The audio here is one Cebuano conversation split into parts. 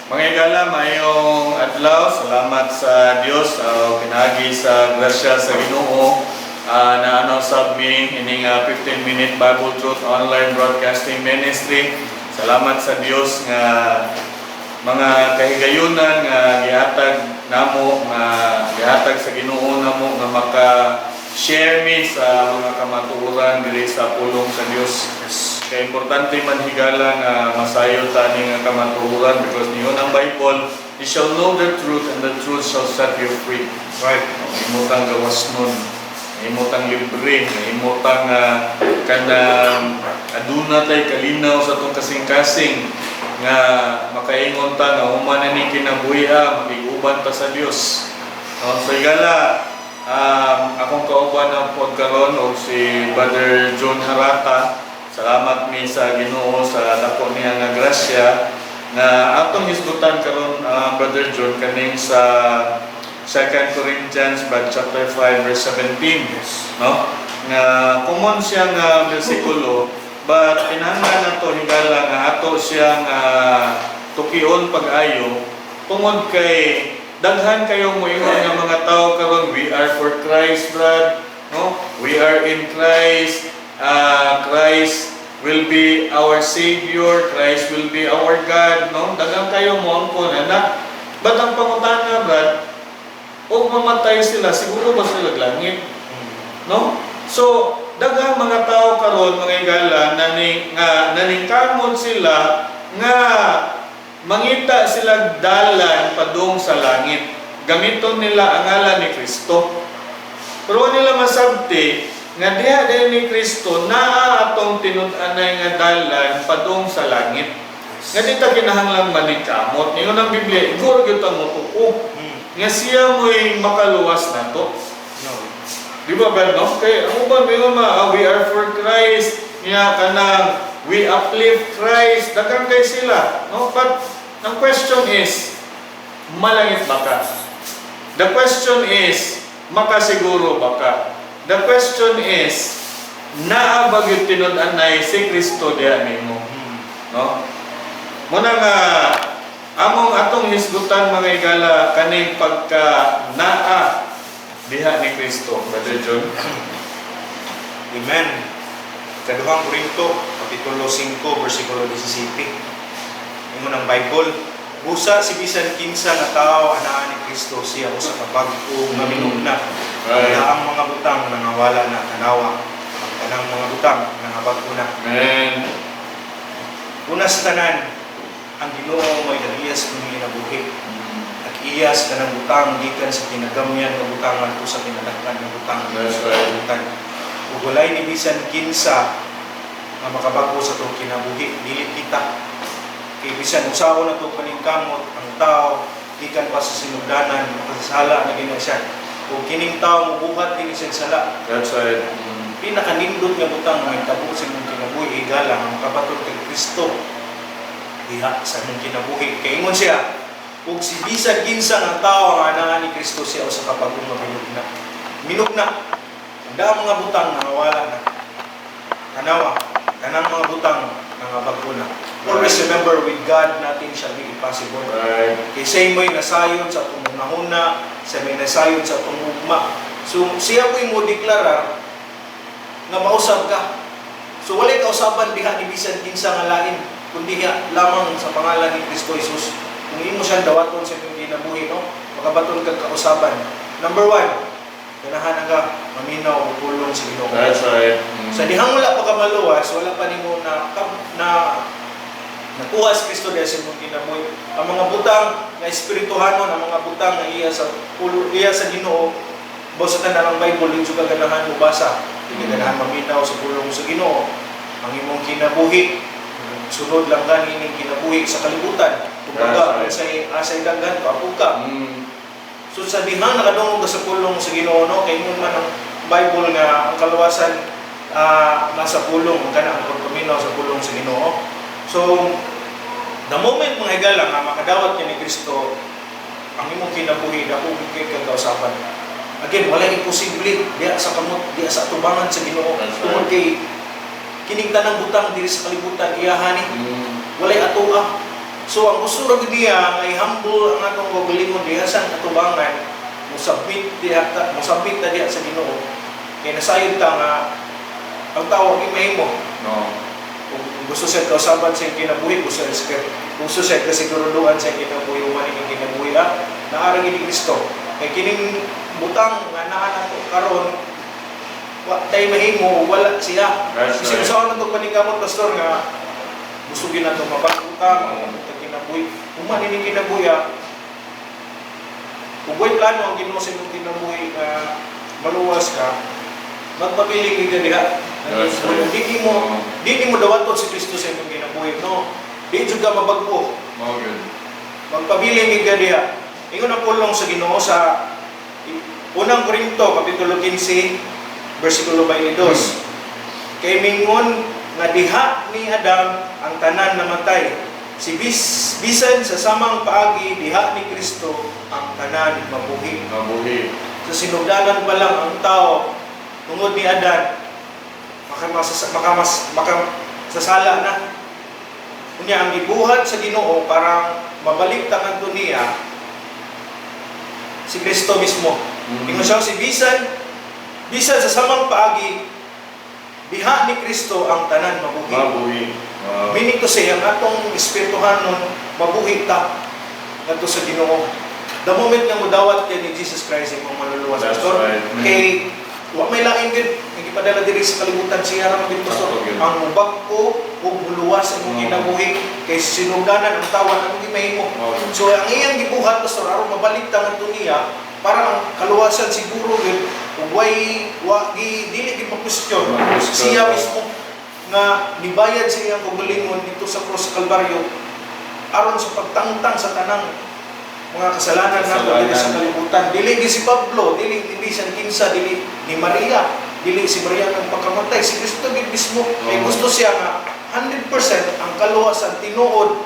Mga higala, maayong adlaw. Salamat sa Dios pinaagi sa grasya sa Ginoo na ano sab mi ining 15-minute Bible Truth Online Broadcasting Ministry. Salamat sa Dios nga mga kahigayunan nga gihatag namo, nga gihatag sa Ginoo namo nga maka share mi sa mga kamatuoran diri sa pulong sa Dios. Kaya importante man, higala, nga masayo ta ni nga kamatuoran because niingon ang Bible, "You shall know the truth and the truth shall set you free." Mahimo tang gawas nun. Mahimo tang libre, mahimo tang kanang aduna tay kalinaw sa atong kasing-kasing nga makaingon ta nga human na ning kinabuhi, makig-uban ta sa Dios. No, so higala, akong kauban ang pod karon og si Brother John Harata. Salamat mi sa Ginoo sa dako niya nga grasya nga atong hisgutan karon, Brother John, kaning sa 2 Corinthians but chapter 5 verse 17, no, nga common siya nga bersikulo, but kinahanglan nato, higala, nga ato siya nga tukion pag-ayo tungod kay daghan kayo moingon nga mga tao karon, "We are for Christ, brad," no, "We are in Christ, Christ will be our Savior, Christ will be our God," no? Daghan kayo mo angkon ana, but ang pangutana, brad, og mamatay sila, siguro ba sila langit, no? So daghang mga tao karon, mga higala, naning nga naningkamot sila nga mangita sila dalan padung sa langit. Gamiton nila ang ngalan ni Kristo. Pero wa nila masabti nga diha din ni Kristo naa atong tinud-anay nga dalan padung sa langit. Nga di ta kinahanglang maningkamot. Ingon ang Biblia, iguro gyud ta motuo nga siya mo'y makaluwas nato. No. Di ba ba, no? Kay ang uban moingon ma, "We are for Christ." Nga kanang we uplift Christ. Daghan kay sila, no? But ang question is, malangit ba ka? The question is, makasiguro ba ka? The question is, naa ba gyud tinud-anay si Kristo diha nimo? No? Muna nga among atong hisgutan, mga higala, kaning pagka naa diha ni Kristo, Brother John. Amen. Ikaduhang Korinto, Kapitulo 5, versikulo 17. Ingon ang Bible, "Busa si bisan kinsa nga tao anaa ni Kristo, siya usa ka bag-o nga minugna. Ang mga butang nangawala na, tanawa, ang tanang mga butang nangabag-o na." Amen. Una sa tanan, ang Ginoo may nag-iyas kung kinabuhi. Nag-iyas kanang butang gikan sa kinagamyan nga butang ngadto sa kinadakpan nga butang. That's right. Kalibutan. Ug walay ni bisan kinsa nga makabag-o sa atong kinabuhi, dili kita. Kay bisan unsaon na to paningkamot ang tao gikan pa sa sinugdanan, makasasala na gina siya. Ug kining tao mubuhat din siya sala. That's right. Pinakanindot nga butang nga mahitabo sa imong kinabuhi, higala, nga makabaton kay Kristo diha sa imong kinabuhi. Kay ingon siya, "Ug si bisan kinsa nga tao nga anaa ni Kristo, siya usa ka bag-ong nga minugna." Minugna. Ang daang mga butang nangawala na. Tanawa, tanang mga butang nangabag-o na. Always remember, with God, nothing shall be impossible. Kay siya mo'y nasayod sa atong hunahuna, siya may nasayod sa atong ugma. So siya mo'y mo deklarar nga mausab ka. So walay kausaban diha ni bisan kinsa nga lain, kundi diha lamang sa pangalan ni Kristo Jesus. Kung imo siyang dawaton sa imong kinabuhi, no, makabaton kag kausaban. Number one, ganahan ka maminaw og pulong sa Ginoo. That's right. Sa dihang wala pa ka maluwas, wala pa nimo na nakuha si Kristo diha sa imong kinabuhi. Ang mga butang nga espirituhanon, ang mga butang nga iya sa Ginoo, sa tanan ang Bible di ka ganahan mo basa, di ka ganahan maminaw sa pulong sa Ginoo. Ang imong kinabuhi, sunod lang gani ning kinabuhi sa kalibutan. Kumbaga, That's right. kung sa asay daghan, paapog ka. So sa dihang nakadungog ka sa pulong sa Ginoo, no, kay ingon man ang Bible nga ang kaluwasan nasa pulong, kana ang pagpaminaw sa pulong sa Ginoo. So the moment, mga higala, nga makadawat ka ni Kristo, ang imong kinabuhi dako gid kay kag kausaban. Again, wala imposible diha sa kamot, diha sa atubangan sa Ginoo. That's right. Tungod kay kining tanang butang diri sa kalibutan iyahan ni. Walay atoa. So ang gusto ra gid niya nga i-humble ang atong kaugalingon diha sa atubangan, mo submit ta diha sa Ginoo. Kay nasayod ta nga ang tao ang mahimo. Kung gusto siya kausaban sa iyang kinabuhi, gusto siya kasiguruduhan sa iyang kinabuhi, human ining kinabuhi, naa ra gid ni Kristo. Kay kining butang nga naa nato karon, wa tay mahimo, wala siya. That's Kasi right. sa nato paningkamot, pastor, nga gusto gyud nato mabago ta, mabago kinabuhi. Human ining kinabuhi, kung way plano ang Ginoo sa imong kinabuhi nga maluwas ka, magpabilin ka diha. That's right. Di nimo dawaton si Kristo sa imong kinabuhi, no? Di jud ka mabag-o. Mao gyud. Magpabilin ka diha. Ingon ang pulong sa Ginoo sa Unang Korinto kapitulo 15 bersikulo 22. Kay mingon nga diha ni Adam ang tanan namatay. Si bisan sa samang paagi diha ni Kristo ang tanan mabuhi. Mabuhi. Sa sinugdanan pa lang ang tao tungod ni Adan makasasala na. Unya ang gibuhat sa Ginoo para mabalik ta ngadto niya si Kristo mismo. Ingon siya si bisan bisan sa samang paagi diha ni Kristo ang tanan mabuhi. Mabuhi. Wow. Meaning to say, ang atong espirituhanon mabuhi ta ngadto sa Ginoo. The moment nga mudawat kay ni Jesus Christ imong manluluwas, That's pastor, right. kay wa may lain gid nga gipadala diri sa kalibutan, siya ra man gid, pastor, Sakto gyud. ang mubag-o ug muluwas imong kinabuhi kay sinugdanan ang tawo anong gimahimo. Mao gyud. So ang iyang gibuhat, pastor, aron mabalik ta ngadto niya para ang kaluwasan siguro gyud ug way wa gi dili gid ma-question. Ma-question. Siya mismo nga nibayad sa iyang kaugalingon dito sa cross sa Kalbaryo aron sa pagtangtang sa tanang mga kasalanan nato diri sa Kasalanan. kalibutan. Dili gi si Pablo, dili ni bisan kinsa, dili ni Maria, dili si Maria ang pagkamatay, si Kristo gid mismo. Kay gusto siya nga 100% ang kaluwasan tinuod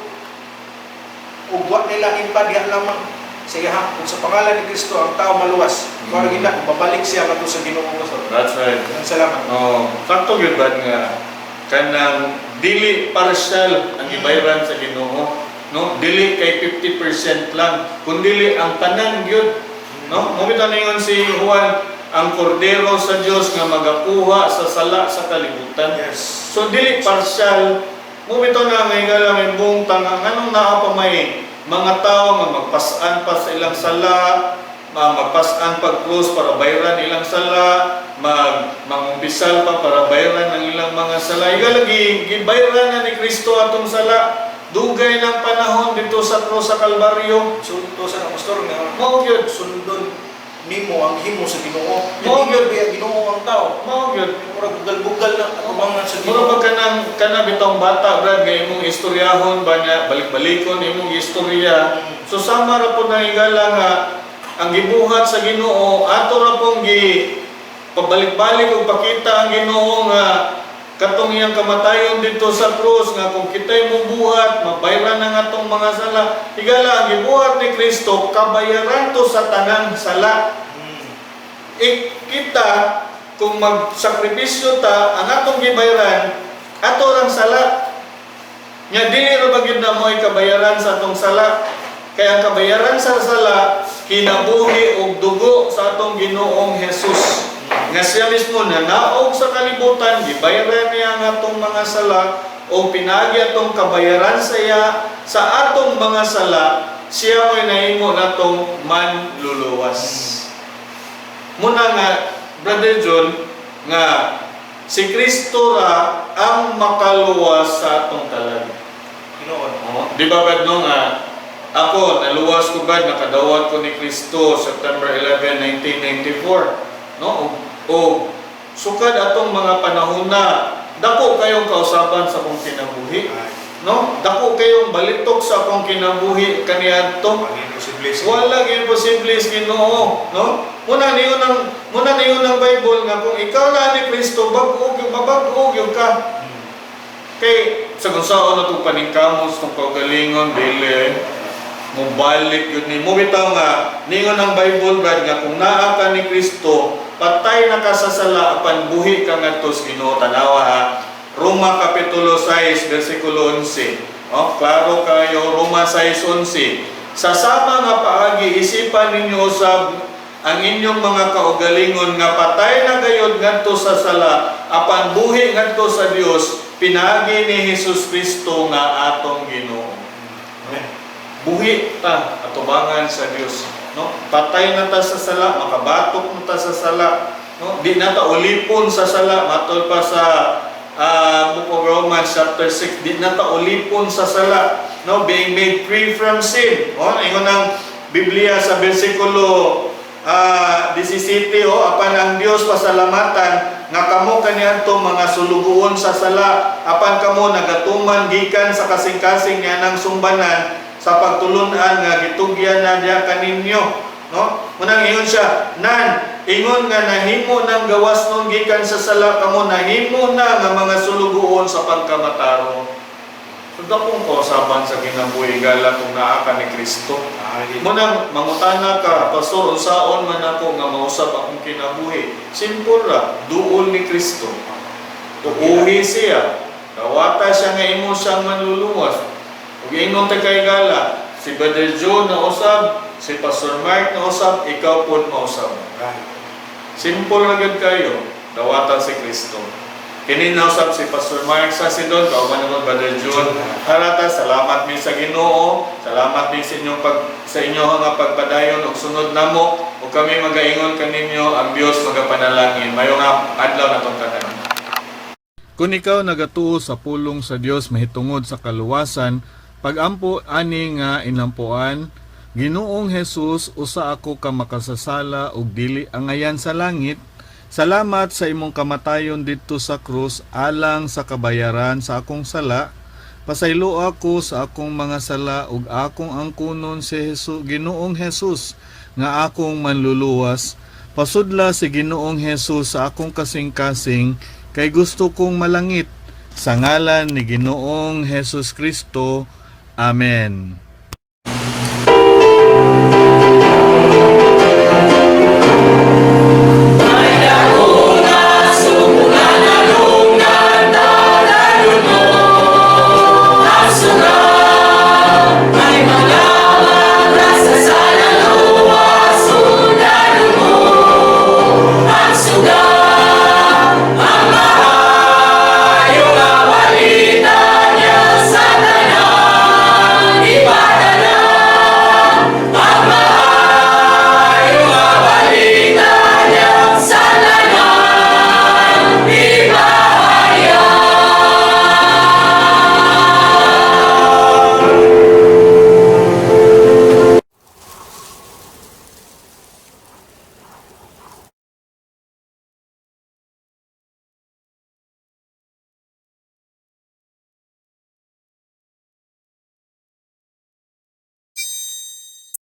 ug wa nila pa diha lamang sa iya. Kung sa pangalan ni Kristo ang tao maluwas, mao gid na babalik siya ngadto sa Ginoo, pastor. That's right. Maraming salamat. Oh, sakto gyud ba nga kanang dili partial ang gibayran sa Ginoo, no? Dili kay 50% lang, kundili ang tanan gyud, no? Mo bitaw ningon si Juan, ang kordero sa Dios nga magakuha sa sala sa kalibutan. So dili partial. Mo bitaw na nga nga lang buong tanga nganong naa pa may mga tao nga magpas-an pa sa ilang sala, magpas-an pag cross para bayran ilang sala, mangumpisal pa para bayran ang ilang mga sala. Iga lagi gibayran na ni Kristo atong sala. Dugay ng panahon dito sa cross sa Kalbaryo. So to sa pastor nga Mao gyud. sundon nimo ang himo sa Ginoo. Mao Ginoo biya Ginoo ang tao. Mao gyud. Murag bugal-bugal na atubangan sa Mura Ginoo. ba kanang kana bitong bata, Brad, nga imong istoryahon ba niya balik-balikon imong istorya. So sama ra po na higala nga ang gibuhat sa Ginoo ato ra pong gi pabalik-balik og pakita ang Ginoo nga katong iyang kamatayon dito sa krus nga kung kita'y mubuhat mabayran ang atong mga sala. Higala ang gibuhat ni Kristo kabayaran to sa tanang sala. Kita kung magsakripisyo ta ang atong gibayaran ato rang sala. Nya dili ra ba gyud na mo'y kabayaran sa atong sala? Kay ang kabayaran sa sala kinabuhi og dugo sa atong Ginoong Hesus. Nga siya mismo nanaog sa kalibutan, gibayaran niya ang atong mga sala o pinaagi atong kabayaran sa iya sa atong mga sala, siya mo'y nahimo natong manluluwas. Muna nga, Brother John, nga si Kristo ra ang makaluwas sa atong kalag. Ginoo. Oh, di ba Brad, no, nga ako naluwas ko Brad, nakadawat ko ni Kristo September 11, 1994, no? O sukad atong mga panahon na dako kayong kausaban sa akong kinabuhi, no? Dako kayong balitok sa akong kinabuhi kaniadto. Imposible sa Wala gyud posible sa Ginoo, no? Muna niyon ang Bible nga kung ikaw na ni Kristo, bag-o gyud, mabag-o gyud ka. Kay sa kung saan na itong paningkamot, itong kaugalingon, dili, mubalik yun ni mo bitaw nga, ningon ang Bible, Brad, nga kung naa ka ni Kristo, patay na ka sa sala, apan buhi ka ngadto sa Ginoo. Tanawa ha. Roma Kapitulo 6, versikulo 11. Oh, klaro kayo, Roma 6:11. Sa sama nga paagi, isipan ninyo usab ang inyong mga kaugalingon nga patay na gayod ngadto sa sala apan buhi ngadto sa Dios pinaagi ni Hesus Kristo nga atong Ginoo. Amen. Buhi ta atubangan sa Dios, no? Patay na ta sa sala, makabatok na ta sa sala, no? Di na ta ulipon sa sala, matol pa sa Book of Romans chapter 6, di na ta ulipon sa sala, no? Being made free from sin. Oh, ingon ang Biblia sa bersikulo 17, oh, apan ang Dios pasalamatan nga kamo kaniadto mga sulugoon sa sala, apan kamo nagatuman gikan sa kasing-kasing nianang sumbanan sa pagtulunan nga gitugyan na diha kaninyo, no? Munang ingon siya, nan ingon nga nahimo ng gawas nun gikan sa sala, kamo nahimo na nga mga sulugoon sa pagkamatarong. So dakong kausaban sa kinabuhi, gala, kung naa ka ni Kristo. Munang mangutana ka, "Pastor, unsaon man ako nga mausab akong kinabuhi?" Simple ra, duol ni Kristo. Tuuhi siya. Dawata siya nga imo siyang manluluwas. Ug ingon ta kay gala, si Brother Joe na usab, si Pastor Mark na usab, ikaw pod mausab. Simple ra gyud kayo, dawata si Kristo. Kini nausab si Pastor Mark sa Sidon, kauban naman Brother June. Harata, salamat mi sa Ginoo, salamat mi sa inyo nga pagpadayon ug sunod namo ug kami magaingon kaninyo, ang Dios magapanalangin. Maayong adlaw natong tanan. Kung ikaw nagatuo sa pulong sa Dios mahitungod sa kaluwasan, pagampo ani nga inampuan: "Ginoong Jesus, usa ako ka makasasala ug dili angayan sa langit. Salamat sa imong kamatayon didto sa krus alang sa kabayaran sa akong sala. Pasaylo ako sa akong mga sala ug akong angkunon si Jesus, Ginoong Jesus, nga akong manluluwas. Pasudla si Ginoong Jesus sa akong kasing-kasing kay gusto kong malangit. Sa ngalan ni Ginoong Jesus Kristo. Amen."